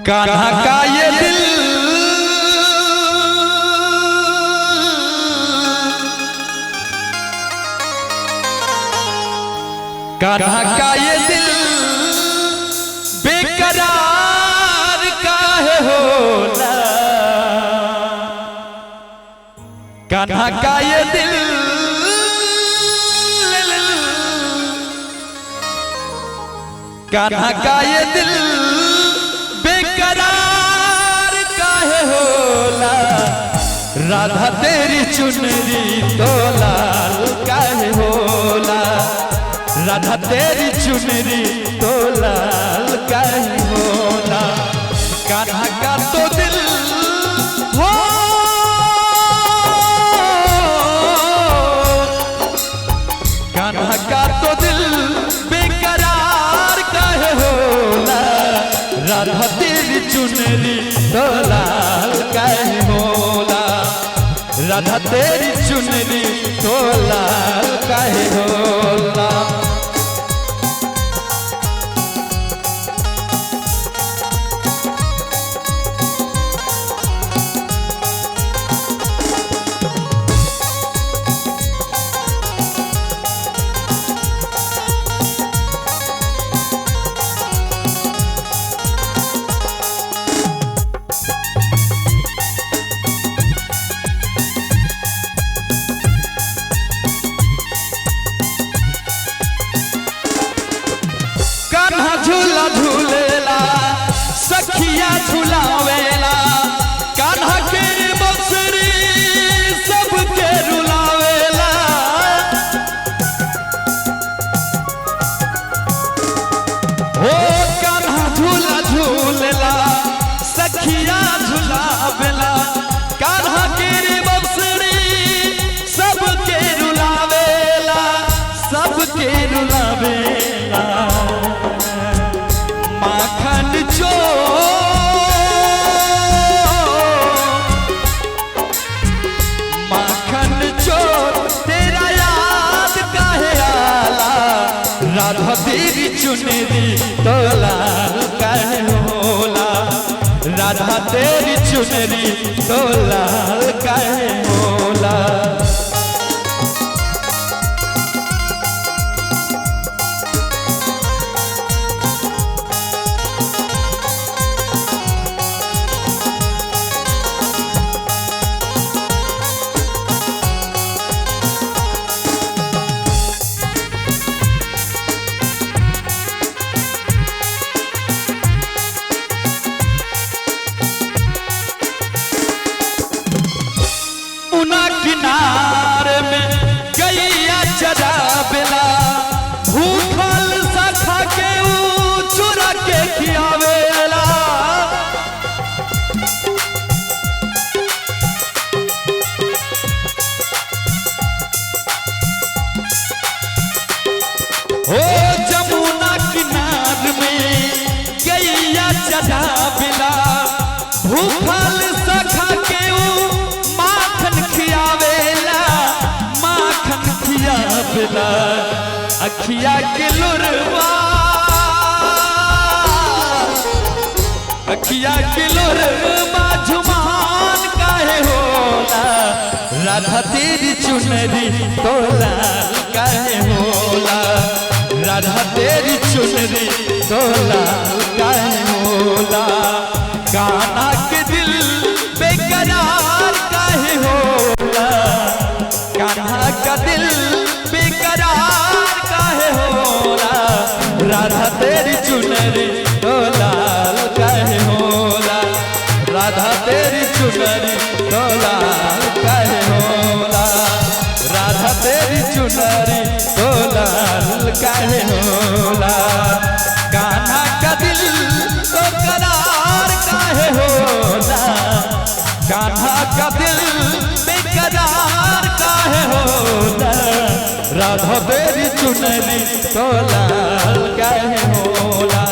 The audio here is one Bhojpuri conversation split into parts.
कान्हा का ये दिल, कान्हा का ये दिल बेकरार काहे होला, कान्हा का ये दिल, कान्हा का ये दिल बेकरार काहे होला, राधा तेरी चुनरी तो लाल काहे होला, राधा तेरी चुनरी तो लाल काहे होला, कान्हा का तो दिल हो, कान्हा का तो दिल बेकरार काहे होला, राधा तेरी चुनरी तो लाल काहे होला, राधा तेरी चुनरी तो लाल काहे होला। कान्हा झूला झूलेला सखिया झुलावेला, कान्हा के बंसरी सबके रुलावेला, हो कान्हा झूला झूलेला सखिया झुलावेला, कान्हा के बंसरी सबके रुलावेला, सबके रुलावेला। माखन चोर, माखन चोर तेरा याद काहे आला, राधा तेरी चुनरी तो लाल काहे होला, राधा तेरी चुनरी तो लाल काहे होला। किनारे में गैया चरावेला, भूखल सखा के ऊ चुरा के खियावेला, हो जमुना किनार में गैया चरावेला, भूखल सखा के ऊ माखन खियावेला, माखन खियावेला। अखिया के लोरवा, अखिया के लोरवा झुमान काहे होला, राधा तेरी चुनरी तो लाल काहे होला, राधा तेरी चुनरी तो लाल काहे होला, कान्हा के दिल बेकरार काहे होला, कान्हा का दिल बेकरार काहे होला, राधा तेरी चुनरी तो लाल काहे होला, राधा तेरी चुनरी तो लाल काहे होला, राधा तेरी चुनरी तो लाल काहे होला, कान्हा का दिल तो करार काहे होला, कान्हा का दिल बेकरार काहे होला, राधा तेरी चुनरी तो लाल काहे होला,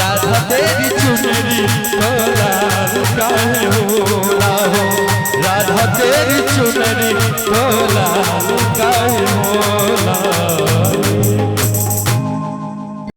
राधा तेरी चुनरी तो लाल काहे होला, हो राधा तेरी चुनरी तो